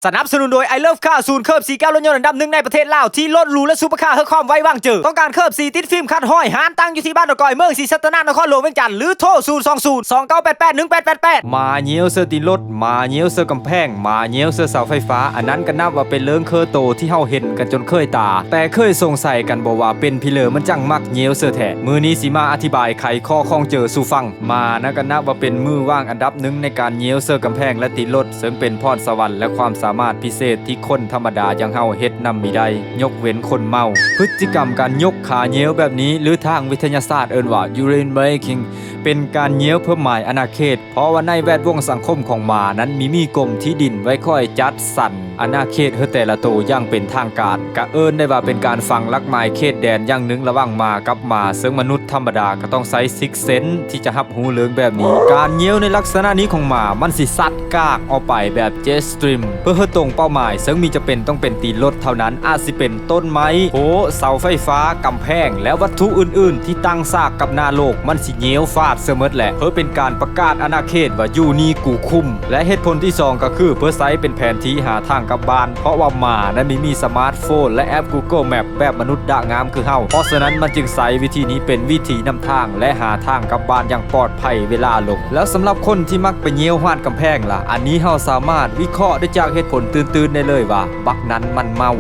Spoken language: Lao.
ສະໜັບສະໜູນໂດຍ I Love Car ສູນເຄີບສີແກ້ວລົດຍົນອັນດັບໜຶ່ງໃນປະເທດລາວ ທີ່ລົດຫຼູ ແລະ ຊຸບເປີຄາ ໃຫ້ຄວາມໄວ້ວາງໃຈ. ຕ້ອງການເຄີບສີຕິດຟິມຂັດຮ້ອຍ ຮ້ານຕັ້ງຢູ່ທີ່ບ້ານດອນກອຍ ເມືອງສີສັດຕະນາກ ນະຄອນຫຼວງວຽງຈັນ ຫຼື ໂທ ສູນສອງສູນ ສອງເກົ້າແປດແປດ ໜຶ່ງແປດແປດແປດ. ໝາຍ່ຽວເຊິ່ງຕີນລົດ, ໝາຍ່ຽວເຊິ່ງກຳແພງ, ໝາຍ່ຽວເຊິ່ງເສົາໄຟຟ້າ, ອັນນັ້ນກໍນັບວ່າເປັນເລື່ອງເຄີຍໂຕທີ່ເຮົາເຫັນກັນຈົນເຄີຍຕາ. ແຕ່ເຄີຍສົງໄສກັນບໍ່ວ່າເປັນຜີເລີມັນຈັ່ງມັກຍ່ຽວເຊິ່ງແທ້? ມື້ນີ້ຊິມາອະທິບາຍໄຂຂໍ້ຂ້ອງເຈີສູ່ຟັງ. ໝານັ້ນກໍນັບວ່າເປັນມືວາງອັນດັບໜຶ່ງໃນການຍ່ຽວເຊິ່ງກຳແພງ ແລະ ຕີນລົດ, ເຊິ່ງເປັນພອນສະຫວັນ ແລະ ຄວາມສາມາດພິເສດທີ່ຄົນທຳມະດາຢ່າງເຮົາເຮັດນຳມີໄດ້, ຍົກເວັ້ນຄົນເມົາ. ພຶດຕິກຳການຍົກຂາຍ່ຽວແບບນີ້ ຫຼື ທາງວິທະຍາສາດເອີ້ນວ່າ urine making ເປັນການຍ່ຽວເພື່ອໝາຍອານາເຂດ, ເພາະວ່າໃນແວດວົງສັງຄົມຂອງໝານັ້ນມີມີກົມທີ່ດິນໄວ້ຄອຍຈັດສັນອານາເຂດໃຫ້ແຕ່ລະໂຕຢ່າງເປັນທາງການ, ກະເອີ້ນໄດ້ວ່າເປັນການຝັງຫຼັກໝາຍເຂດແດນຢ່າງໜຶ່ງລະຫວ່າງໝາກັບໝາ, ເຊິ່ງມະນຸດທຳມະດາກໍຕ້ອງໃຊ້ຊິກເຊັນທີ່ຈະຮັບຮູ້ເລື່ອງແບບນີ້. ການຍ່ຽວໃນລັກສະນະນີ້ຂອງໝາ ມັນຊິຊັດກາກອອກໄປແບບ jet stream ເພື່ອໃຫ້ຕົງເປົ້າໝາຍ, ເຊິ່ງມີຈຳເປັນຕ້ອງເປັນຕີນລົດເທົ່ານັ້ນ, ອາດຊິເປັນ ຕົ້ນໄມ້, ໂພ, ເສົາໄຟຟ້າ, ກຳແພງ ແລະ ວັດຖຸອື່ນໆທີ່ຕັ້ງສາກກັບໜ້າໂລກ, ມັນຊິຍ່ຽວຟາດເສີໝົດແຫຼະ ເພື່ອເປັນການປະກາດອານາເຂດວ່າຢູ່ນີ້ກູຄຸມ. ແລະ ເຫດຜົນທີສອງກໍຄືເພື່ອໃຊ້ເປັນແຜນທີ່ຫາທາງກັບບ້ານ, ເພາະວ່າໝານັ້ນມີ ມີສະມາດໂຟນ ແລະ ແອັບ Google Map ແບບມະນຸດດະງາມຄືເຮົາ, ເພາະສະນັ້ນມັນຈຶ່ງໃຊ້ວິທີນີ້ເປັນວິທີນຳທາງ ແລະ ຫາທາງກັບບ້ານຢ່າງປອດໄພເວລາລົງ. ແລ້ວສຳລັບຄົນທີ່ມັກໄປຍ່ຽວຮາດກຳແພງລະ? ອັນນີ້ເຮົາສາມາດວິເຄາະໄດ້ຈາກເຫດຜົນຕື່ນໆໄດ້ເລີຍວ່າ ບັກນັ້ນມັນເມົາ.